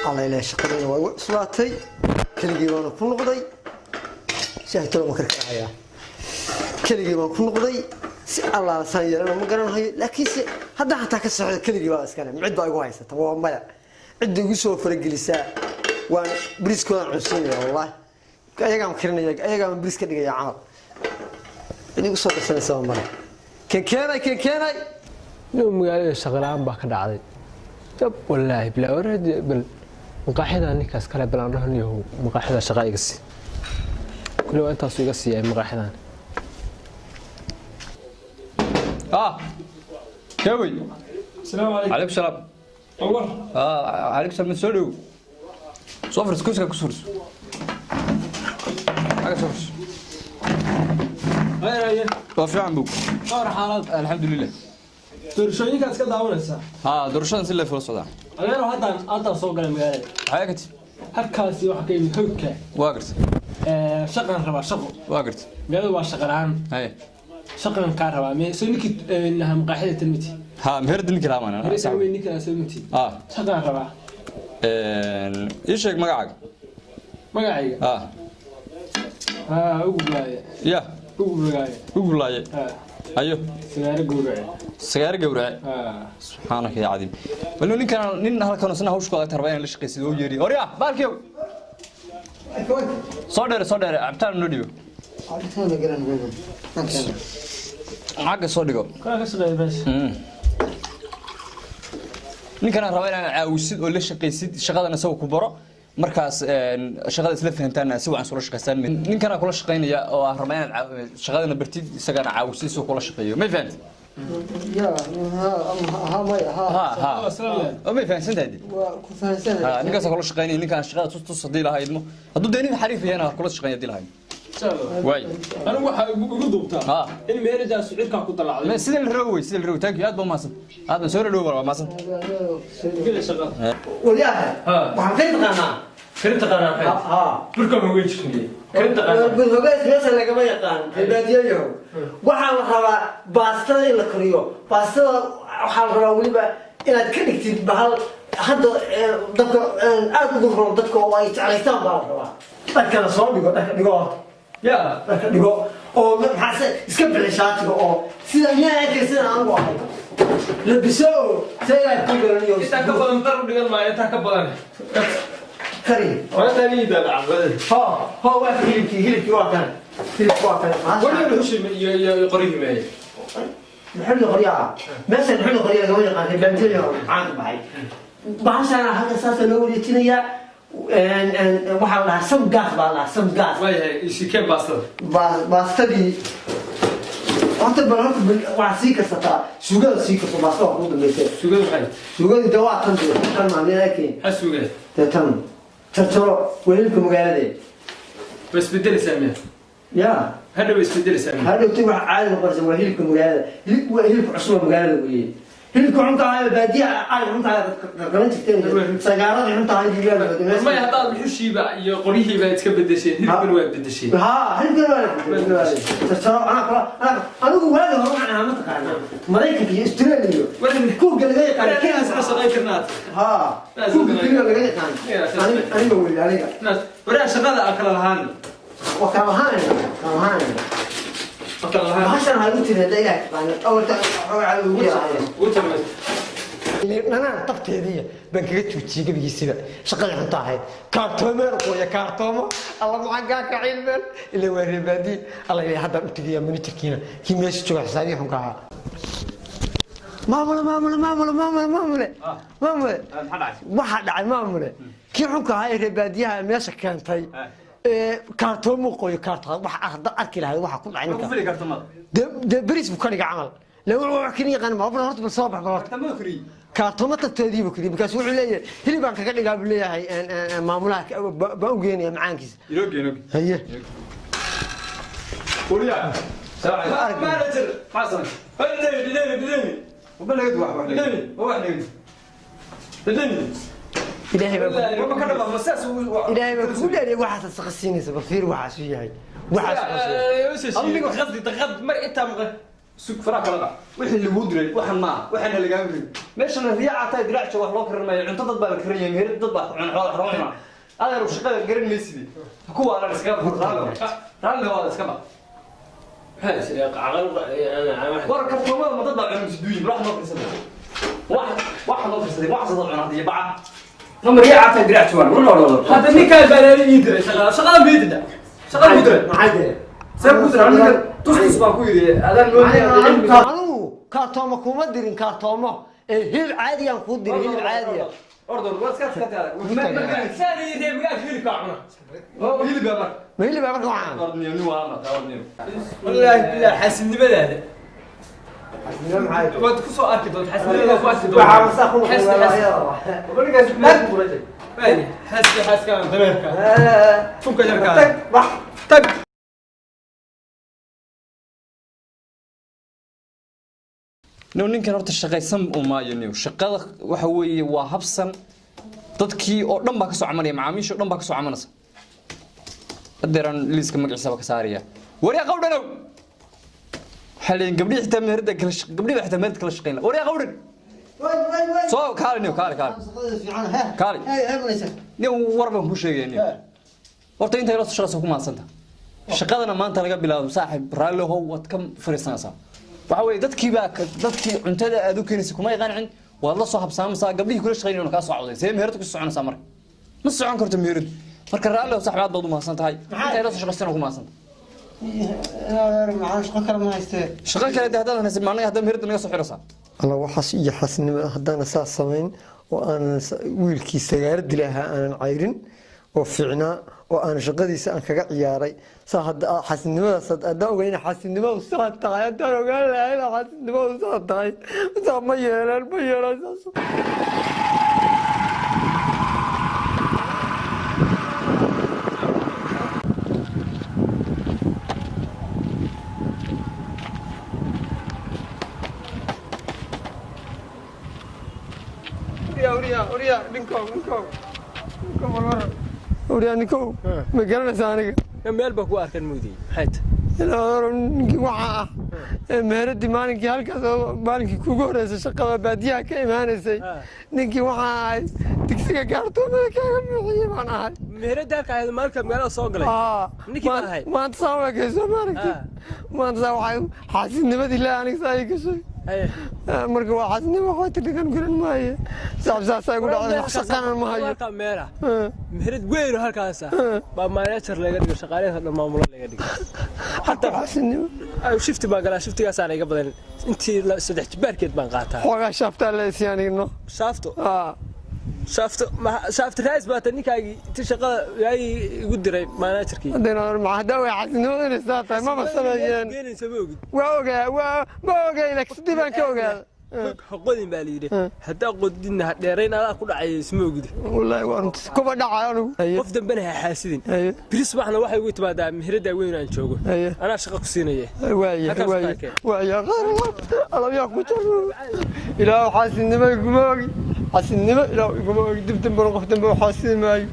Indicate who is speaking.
Speaker 1: Alla ilaahay, shaqadayna waa igu cuslaatay, keligii baana ku noqday. Shaahitalo ma karkarahayaa? Keligii baan ku noqday, si allaala saan yeelana ma garanahayo. Laakiinse haddaan xataa ka socdo, keligii baa iskale, cid baa igu haysata? Waa maya. Cidda igu soo faragelisaa waan bariiskoodaan cunsiinaya. Wallahi ayagaan karinaya, ayagaan bariis ka dhigaya camal. Cid igu soo darsanaysa waa male. Keenkeenay, keenkeenay.
Speaker 2: Inuu magaalada shaqo la'aan baa ka dhacday. Yab, wallaahi bilaa warad. Bal maqaaxida ninkaas kale bal aan dhaho, yahow, maqaaxida shaqa iga sii. Kule waa intaasu iga siiyay maqaaxidan.
Speaker 3: اه كوي.
Speaker 4: السلام عليكم.
Speaker 3: عليكم السلام.
Speaker 4: عمر.
Speaker 3: اه، عليكم السلام. سoo dhow, soo fadhiis, kursiga ku fadhiis, xagga soo fadhiis.
Speaker 4: غير هي.
Speaker 3: Waa fiican bug.
Speaker 4: dhowr xaalad.
Speaker 3: Alxamdulilah.
Speaker 4: Doorashooyinkaad iska daawanaysaa?
Speaker 3: Haa, doorashadan si leef ula socdaa.
Speaker 4: Adeero, haddaan soo galay magaalada.
Speaker 3: Maxay ka ti?
Speaker 4: Halkaasi waxa ka yimid hogka.
Speaker 3: Waa garta.
Speaker 4: Shaqan rabaa, shaqo.
Speaker 3: Waa garta.
Speaker 4: Magaalada waa shaqa la'aan.
Speaker 3: Haye.
Speaker 4: Shaqan kaa rabaa. Me soo ninkii lahaa maqaaxida tilmiti?
Speaker 3: Haa, meherda ninkii lahaa maana.
Speaker 4: Heresa weyn ninkii lahaa soo miti?
Speaker 3: Ah.
Speaker 4: Shaqan rabaa.
Speaker 3: Ii sheeg magacaaga.
Speaker 4: Magacayga?
Speaker 3: Ah.
Speaker 4: Haa, ugu bulaaye.
Speaker 3: Ya?
Speaker 4: Ugu bulaaye.
Speaker 3: Ugulaaye.
Speaker 4: Haa.
Speaker 3: Ayo.
Speaker 4: Sigaaro gowrace.
Speaker 3: Sagaaro gowrace.
Speaker 4: Haa.
Speaker 3: Subxaanaka ya cadiim. Bal ninkan nin halkan isna hawsh ku adag rabaa inaan la shaqaysido oo yeeri. Orya baalkiyow, soo dheere, soo dheere, cabitaan noo dhibo.
Speaker 1: Cabitaan garan.
Speaker 3: Xagga soo dhigo.
Speaker 4: Kaa ka shaqeeya meesha.
Speaker 3: Ninkan aan rabaa inaan caawisid oo la shaqaysid, shaqadan isaga ku baro. Markaas shaqada isla fahantaan, si wacan isula shaqaystaan. Ninkan kula shaqaynaya oo aan rabaa inaad shaqadana bartid, isagana caawisid si uu kula shaqeeyo. May fahantid?
Speaker 1: Ya, ha, maya, ha.
Speaker 3: Ha ha.
Speaker 4: Asalaam.
Speaker 3: Oo may fahansantahay?
Speaker 1: Waa ku fahansanahay.
Speaker 3: Ha, ninkaas kula shaqaynaya, ninkaan shaqada tus tus haddii lahayd mo hadduu dee nin xariif yahayna kula shaqeynaya haddii lahayd.
Speaker 4: Insha Allah.
Speaker 3: Waay.
Speaker 4: Anigu waxaa igu duubtaa in meheradaas cirkaa ku dalacday.
Speaker 3: Sida la rabo wey, sida la rabo. Thank you, aad baa umahadsan, aad baan soo dhadhow, waa mahadsan.
Speaker 4: Geli shaqada.
Speaker 1: Walyaha.
Speaker 4: Ha.
Speaker 1: Waxaan ka taqaanaa.
Speaker 4: Karin taqaanaa maxay?
Speaker 1: Ha.
Speaker 4: Burka ma weyn jirnay. Karin taqaanaa.
Speaker 1: Gudhogees meesha lagama yaqaan, reebaadiyayo. Waxaa la rabaa baastada in la kariyo. Baastada waxaa la rabaa weliba inaad ka dhigtid bahal hadda dadka aad ugu roon, dadka oo ay jeclaystaan baa la rabaa. Dharkana soo dhigo, dharka dhigo.
Speaker 4: Ya.
Speaker 1: Dharka dhigo oo maxaase iska bixi shaatiga oo sida yaa sida anigu ahay labiso oo see ilaah ku garanayo.
Speaker 4: Intaa ka badan dar u dhigan maayo, intaa ka badan.
Speaker 1: Kari.
Speaker 4: Waa intaa nii daadacay.
Speaker 1: Ho ho, waa hilibkii, hilibkii waa kan, hilibkii waa kan.
Speaker 4: Wali dhuxushi iyo qoryihi meeye?
Speaker 1: Dhuxul qoryaha meesha, dhuxul qoryaha lagama yaqaan, reebaadiyo caan ka baxay. Bahashaana halka saasa loo wareejinayaa. Waxaa la dhahaa sam gas baa la dhahaa, sam gas.
Speaker 4: Waayahay, isikeen baastada.
Speaker 1: Baastadii horta bal horta waxaa sii karsataa suugada, sii karso. Baastada waa kugu dambeysay.
Speaker 4: Suugada maxay?
Speaker 1: Suugadii de waa tan, de tan maalin
Speaker 4: Maxaa suugada?
Speaker 1: Dee tan jarjaro, waa hilibka magaalade.
Speaker 4: Way isbedelaysaa miya?
Speaker 1: Ya.
Speaker 4: Hadhow way isbedelaysaa miya?
Speaker 1: Hadhowti wax caadi noqonaysa. Waa hilibka magaalada, hilib waa hilibka cusub oo magaalada weeye. Hilibka xunta ahayo baadiyaha cali xunta ahayo qalan jirteen, sagaaradii xunta ahayd.
Speaker 4: May, haddaad dhuxushiiba iyo qoryihiiba iska bedesheen, hilibkana waa bedesheen.
Speaker 1: Haa, hilibkana waa la jarjaro. Anaa kula anaa anigu waagi hore waxaan ahaa, mataqaanaa, Maraykanka iyo Australia iyo kuuga laga yaqaan.
Speaker 4: Kenya isla shaqayn karnaad.
Speaker 1: Haa, kuuga keliya laga yaqaan aniga wey aniga.
Speaker 4: Waraa shaqada aan kala lahaan.
Speaker 1: Waa kala lahaanayna, kala lahaanayna.
Speaker 4: Aan kala lahaan.
Speaker 1: Bahashan waxaa ugu tiri hadda ilaah taqaana awalta waxoogaa ugu yaraaye.
Speaker 4: Ugu tarmay.
Speaker 1: Dhanaan tabteediiya baan kaga joojiyey gebigiisiba shaqadii xunta ahayd. Kaartoomeen qooya, kaartoomo alla macankaa ka cilmeen ila waa reebaadii. Alla ilaa haddaan u tegayaa managerkiina, kii meesha jooga, xisaabihii xunka ahaa. Maamule, maamule, maamule, maamule, maamule, maamule.
Speaker 3: Maxaa dhacay?
Speaker 1: Waxaa dhacay, maamule, kii xunka ahaa ee reebaadiyaha meesha keentay ee kaartoomo qooyo, kaarto waxa hadda arki lahayd waxa ku dhacay
Speaker 3: Ma ku
Speaker 1: ninka.
Speaker 3: fili karto mada?
Speaker 1: Dee beris buu ka dhiga camal le, wuxuu wax kini yaqaan ma horta. Bal soo bax, bal horta.
Speaker 3: Kartamada koriyi.
Speaker 1: Kaartoomo tabtoodii buu kuyidhi. Markaas wuxuu leeyahay hilib baan kaga dhigaa buu leeyahay. Maamulaha baan u geenaya macaankiisa.
Speaker 3: Inooge, inooge.
Speaker 1: Haye.
Speaker 3: Orya. Salaam calaykum.
Speaker 4: Manager, maxaa samay? Dhedhemi, dhedhemi, dhedhemi.
Speaker 3: Waba laga wax wax laga. Wax laga.
Speaker 4: Dhedhemi.
Speaker 1: Ilaahay baa
Speaker 3: Waba ka dhama masaas ugu.
Speaker 1: Ilaahay baa kugu dhaariyay, waxaas saqa siinaysa. Bal fiir waxaas uu yahay, waxaas.
Speaker 4: Adiga qasdi daqad mar intaa maqan.
Speaker 3: Sug faraha kala qac. Wixii lagu diray waxan ma waxana lagaa diray. Meeshana riyaaca tahay diraac wax loo karin maayo, cunto dad baa la karinaya, meherad dad baa cun xoolo xaroon cuna. Adeer shaqada garan maysid. Ku waa la iska raalli. Raalli waa iska ba. War kartoomada ma dad baa cunay duuyin wax loo karsaday. Wax loo karsaday wax dad cunaa iyo baca. Nama riyaaca tahay diraac joogan. War.
Speaker 4: Hadda ninkaan baa la ii diray shaqada mii diray. Shaqada mii diray.
Speaker 1: Maxay diray?
Speaker 3: See ku diray ninkan tustus baan ku yiri adaan noo
Speaker 1: Anugu kaartoomo kuma dirin kaartoomo. Ee hilib caadi aan kuu diray, hilib caadi ah.
Speaker 3: Ordo waa iska iska.
Speaker 4: Saan ii reeb magaal hilibka cuna.
Speaker 3: Oo hilib baa marka.
Speaker 1: Ma hilib baa marka waxaan?
Speaker 3: Ordniyo ni waa ma ordniyo.
Speaker 4: Wallaahi bilaa xaasidnimadaada. Waad ku soo arki doontaa xaasidnimada ku arki doontaa.
Speaker 1: Waxaa masaa ku noqon
Speaker 4: Waani xaaski xaaskaan dameerka. Funka jarka.
Speaker 1: Tag wax.
Speaker 4: Tag.
Speaker 3: No ninkan horta shaqaysan u maayo niyo. Shaqada waxa weeye waa habsan. Dadkii oo dhan baa ka soo camanaya, macaamiisha oo dhan baa ka soo camanaysa. Hadeeraan liiska magaciisa baa ka saaraya. Waryaa qawdhanow. Waxaa leeyihin gabdhihii xitaa meherada kala gabdhihii baa xitaa meherada kala shaqayn. Waryaa qawdhan. Soo kaali niyo, kaali kaali. Kaali. Niyo war baan kuu sheegaya niyo. Horta intay la shaqayso ku maadsanta. Shaqadana maanta laga bilaabo saaxiib raalli how waad ka fariisanaysaa. Waxa weeye dadkii baa dadkii cuntada aad u keenaysay kuma yaqaanin, waad la soo habsaamaysaa, gabdhihii kula shaqaynayeen kaa soo cawday. See meherad ku soconaysaa marka? Ma socon karto meherad. Marka raalli how saaxiib aad baad u mahadsan tahay. Intay la soo shaqaysana ku mahadsan tahay.
Speaker 1: Shaqo kale ma haystee.
Speaker 3: Shaqo kale haddaan haysan maanaga haddaan meherad naga soo xiraysaa.
Speaker 1: Alla waxaas iyo xasinimada haddaan saas samayn oo aanan wiilkii sagaar dilaha aanan cayrin oo fiicnaa oo aan shaqadiisa aan kaga ciyaaray. Saa hadda xasinimadaas haddaan ogeyn xasinimadu saa tahay, haddaan ogaan lahaa inaa xasinimadu saa tahay, saa ma yeelaan, ma yeelaan saas. Uriya, uriya, ninkow, ninkow, ninkow, warwar. Uriya, ninkow, ma garanaysaa aniga?
Speaker 2: Meel baa ku arkan moodiyey. Maxay tahay?
Speaker 1: Ninkii waxa ah ee meheradii maalinkii halkaas oo maalinkii kugu horreysay shaqada baadiyaha ka imaanaysay, ninkii waxaa ahay digsiga gaartoomada kaaga buuxiyey baan ahay.
Speaker 2: Meherada halka ahayd maalinka magaalada soo galay. Ninkii baan ahay.
Speaker 1: Maanta saa waa kay soo maaragtay. Maanta saa waxay xaasidnimadii laa aniga saa ii gashay. Marka waa xaasidnimo waxaa tidhi kan garan maaye. Saaxiib saasaa igu dhacday, wax shaqana ma hayo.
Speaker 2: Halka meela. Meherad weyn oo halkaas ah. Baa manager laga dhigo, shaqaalaha dhan maamulo laga dhigo.
Speaker 1: Hatta xaasidnimo.
Speaker 2: Shifti baan galaa, shiftigaas aan iga badan. Intii saddex jibaarkeed baan qaataa.
Speaker 1: Xoogaa shaaftaa la isyaanigno.
Speaker 2: Shaafto. Shaafto shaafto raas baa tan ninkaagii ti shaqada yaay igu diray managerkii.
Speaker 1: Haddayna ma hadda way xaasidnimadu inay saa tahay maba sameeyeen.
Speaker 2: Geenaysa ma ogid.
Speaker 1: Waa ogaa, waa ma ogay laakiin sidii baan ka ogaaday.
Speaker 2: Qodin baa la yidhi. Haddaa qodinna ha dheerayn adaa ku dhacay isma ogid.
Speaker 1: Wallaahi waa runtii kuba dhacay anigu.
Speaker 2: Qof dambena ha xaasidin. Beri subaxna waxay ugu timaadaa meherada weyn aan joogo. Anaa shaqo ku siinaya.
Speaker 1: Waaye waaye waaye qaar alaabyaa ku jiro. Ilaahu xaasidnimo iguma ogi. Xaasidnimo ilaahu iguma ogi. Dib dambena qof dambe u xaasidi maayo.